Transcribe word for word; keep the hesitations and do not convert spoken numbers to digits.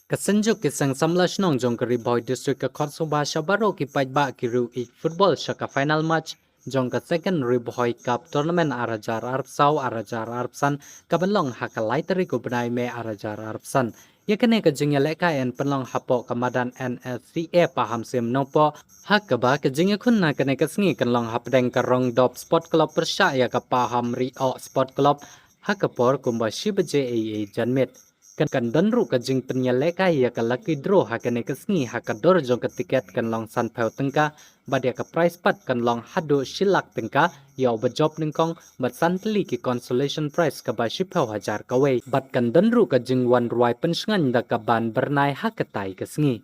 Ka seng juk ki seng samla shnong jong ka Ri Bhoi District ka khot sngewbha sha baroh ki paidbah ki riew ïeit football sha ka final match jong ka Second Ri Bhoi Cup Tournament ar hajar arphew saw ar hajar arphew san, ka ban long ha ka lai tarik u bnai May ar hajar arphew san. Ïa kane ka jingïalehkai yn pynlong hapoh ka madan N S C A Pahamsyiem Nongpoh, ha kaba ka jingïakhun ha kane ka sngi kan long hapdeng ka Rongdop Sport Club pyrshah ïa ka Paham Ri-oh Sport Club, ha ka por kumba shi baje eiei janmiet. Kan, kan don ruh ka jingpynïalehkai ïa ka lucky draw ha kane ka sngi, ha ka dor jong ka tiket kan long sanphew tyngka, bad ïa ka prize pat kan long haduh shi lak tyngka ïa uba jop nyngkong, bad san tylli ki consolation prize kaba shiphew hajar kawei. Bad kan don ruh ka jingwan rwai pynshngaiñ da ka ban byrnai ha katai ka sngi.